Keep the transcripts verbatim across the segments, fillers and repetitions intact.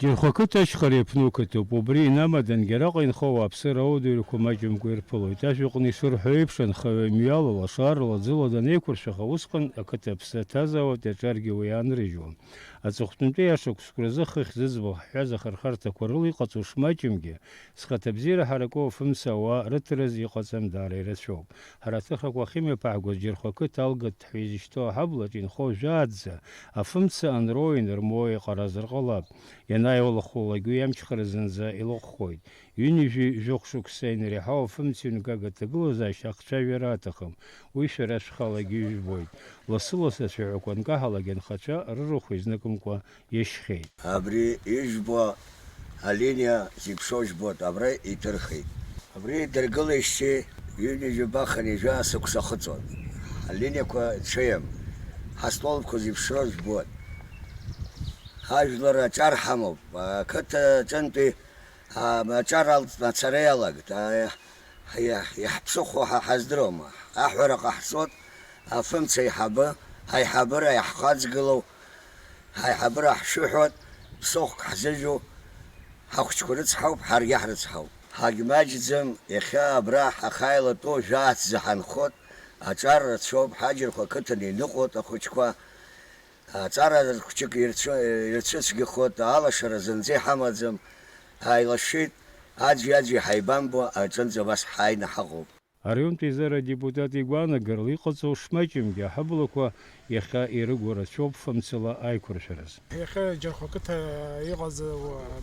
Џьархәа ақыҭа ашьхара иаԥну қыҭоуп. Убри инамадангьы араҟа инхо ауааԥсыра ауадаҩрақәа маҷымкәа ирԥылоит. Ажәаҟны ишырҳәо еиԥш, анхаҩы мҩала, лашарала, ӡылада анеиқәыршәаха, усҟан ақыҭа аԥсы аҭазаауеит, аҿаргьы уи иаанрыжьуа. Аҵыхәтәантәи ашықәсқәа рзы хыхь зыӡбахә ҳҳәаз ахырхарҭақәа рыла иҟаҵоу шмаҷымкгьы, зхаҭабзиара ҳараку афымца ауаа рыҭараз иҟаҵам даара ирацәоуп. Ҳара аҭыхрақәа ахьымҩаԥаҳгоз Џьархәа ақыҭа Алгат ҳәа изышьҭоу аҳаблаҿ инхо жәааӡа, афымца анроу инырмоу еиҟаразар ҟалап. Ианааиуа лахәылак уи амчхара зынӡа илыхәхоит. Ҩынҩажәи жәохә шықәса инареиҳау афымца ҩнгага аҭагылазаашьа ахцәажәара аҭахым. Уи шәара шәхалагьы ижәбоит. Лассы-лассы ацәаҳәақәа анкаҳалак, анхацәа рырахә изныкымкәа иашьхьеит. Абри ижәбо алиниа зеиԥшроу жәбоит, абра иҭырхит. Абри идыргылеижьҭеи ҩынҩажәи жәаба хынҩажәа шықәса ахыҵуан. Алиниақәа ҽеим. Ҳастолбқәа зеиԥшроу жәбоит. Ҳажәлар аҿар ҳамоуп. Ақыҭа аҿынтәи, а, аҿар алҵны ацара иалагеит. А, иаҳ-, иаҳ-, иаҳԥсыхәо ҳа ҳаздыруам. Аҳәара ҟаҳҵоит, афымца аиҳабы, ҳаиҳабыра иаҳхаҵгылоу, ҳаиҳабыра ҳшәыҳәоит, ԥсыхәк ҳзыжәу, ҳахәыҷқәа рыцҳауп, ҳаргьы ҳрыцҳауп. Ҳагьмаҷӡам, иахьа абра ҳахаилатәоу жәааҭӡа ҳанхоит, аҿар рацәоуп, ҳаџьарқәа ақыҭан иныҟәоит ахәыҷқәа. Аҵара хәҷык ирцәы-, ирцәыцәгьахоит, алашара зынӡа иҳамаӡам, ҳаилашәеит, аӡәи-аӡәи ҳаибамбо аҿынӡа абас ҳааины ҳаҟоуп. Араионтә еизара адепутат игәаанагарала иҟаҵоу шмаҷымкгьы аҳаблақәа иахьа ирыгу рацәоуп фымцала аиқәыршәараз. Иахьа Џьархәа қыҭа иҟаз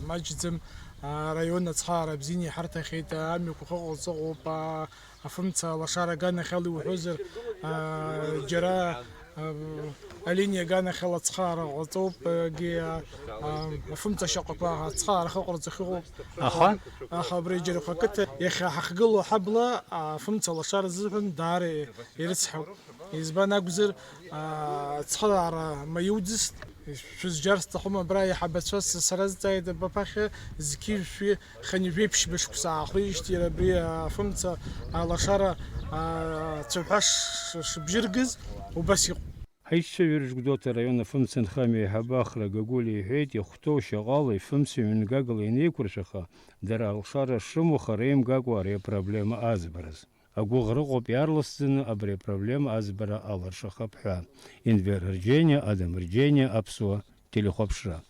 маҷӡам, араион ацхаара бзианы иҳарҭахьеит, амҩақәа хыҟаҵо ыҟоуп, афымца алашара аганахьала иуҳәозар, аа, џьара, аа, алиниа аганахьала ацхаара ҟаҵоуп, егьи, аа, афымца шьаҟақәа ацхаара ахьыҟарҵо ахьыҟоуп. Аха? Аха абри Џьархәа ақыҭа иахьа ҳахьгылоу аҳабла, афымца алашара азыҳәан даара ирыцҳауп. Избан акәзар, аа, ацхыраара маиуӡыст. Шәызџьар сҭахума, абра аиҳабацәа с-, сара сҵааит абаԥахьа, зқьи жәшәи хынҩажәи ԥшьба шықәса аахижьҭеи иара абри афымца алашара, аа, цәаҳәа ш-, ш-, шыбжьыргыз, убас иҟоуп. Ҳаишьцәа Вержгәдоуҭа араион афымца нхамҩа аиҳабы Ахра Гагәлиа иҳәеит, ихәҭоу шьаҟала ифымца ҩнгагала ианеиқәыршәаха, дара алшара шрымоу хара имгакәа ари апроблема аӡбараз. Агәыӷра ыҟоуп иаарласӡаны абри апроблема аӡбара алыршахап ҳәа. Енвер Рџьениа, Адам Рџьениа, Аԥсуа телехәаԥшра.